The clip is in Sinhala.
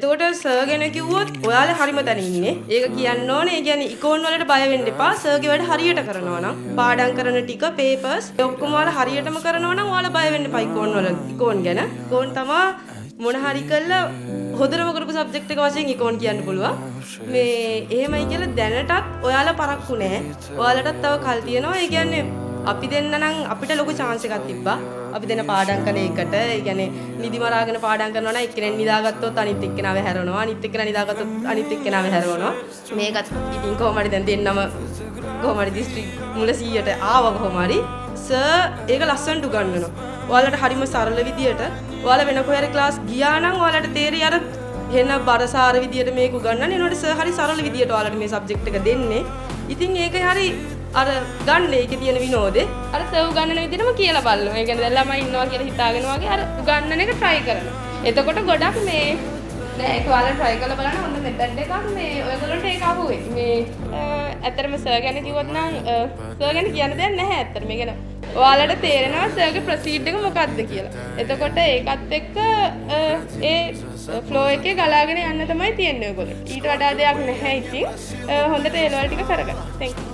එතකොට සර් ගැන කිව්වොත් ඔයාලා හරිම තැන ඉන්නේ. ඒක කියන්න ඕනේ. ඒ කියන්නේ ඉකෝන් වලට බය වෙන්න එපා. සර්ගේ වැඩ හරියට කරනවා නම්, පාඩම් කරන ටික, පේපර්ස් ඔක්කොම ඔයාලා හරියටම කරනවා නම් ඔයාලා බය වෙන්න එපා ඉකෝන් වල, ඉකෝන් ගැන. ඉකෝන් තමා මොන හරි කළා හොඳටම කරපු සබ්ජෙක්ට් එක වශයෙන් ඉකෝන් කියන්න පුළුවන්. මේ එහෙමයි කියලා දැනටත් ඔයාලා පරක්කු නෑ. ඔයාලටත් තව කල් තියෙනවා. ඒ කියන්නේ අපි දෙන්න නම් අපිට ලොකු චාන්ස් එකක් තිබ්බා. අපි දෙන්න පාඩම් කළ එකට, ඒ කියන්නේ නිදි මරාගෙන පාඩම් කරනවා නම් එක්කෙනෙක් නිදාගත්තොත් අනිත් එක්කෙනාව හැරවනවා. අනිත් එක්කෙනා නිදාගත්තොත් අනිත් එක්කෙනාව හැරවනවා. මේකත් ඉතින් කොහොම හරි දැන් දෙන්නම කොහොම හරි දිස්ත්‍රික් මුල 100ට ආවා කොහොම හරි. සර් ඒක ලස්සනට උගන්වනවා. ඔයාලට හරිම සරල විදියට. ඔයාලා වෙන කොහේ හරි ක්ලාස් ගියා නම් ඔයාලට තේරෙයි අර හෙන බරසාර විදියට මේක උගන්වන්නේ. එනකොට සර් හරි සරල විදියට ඔයාලට මේ සබ්ජෙක්ට් එක දෙන්නේ. ඉතින් ඒක හරි අර ගන්න ඒකේ තියෙන විනෝදේ. අර සර් උගන්වන විදිහටම කියලා බලනවා. ඒ කියන්නේ දැන් ළමයි ඉන්නවා කියලා හිතාගෙන වගේ අර උගන්වන එක try කරනවා. එතකොට ගොඩක් මේ නෑ, ඒක ඔයාලා try කරලා බලන්න හොඳ මෙතඩ් එකක්. මේ ඔයගොල්ලන්ට ඒක අහුවෙයි. මේ ඇත්තටම සර් ගැන කිව්වොත් නම් සර් ගැන කියන්න දෙයක් නැහැ ඇත්තටම. ඒ කියන්නේ ඔයාලට තේරෙනවා සර්ගේ ප්‍රොසීඩ් එක මොකක්ද කියලා. එතකොට ඒකත් එක්ක ඒ ෆ්ලෝ එකේ ගලාගෙන යන්න තමයි තියෙන්නේ ඔයගොල්ලෝ. ඊට වඩා දෙයක් නැහැ ඉතින්. හොඳට ඒ ලෙවල් ටික කරගන්න. Thank you.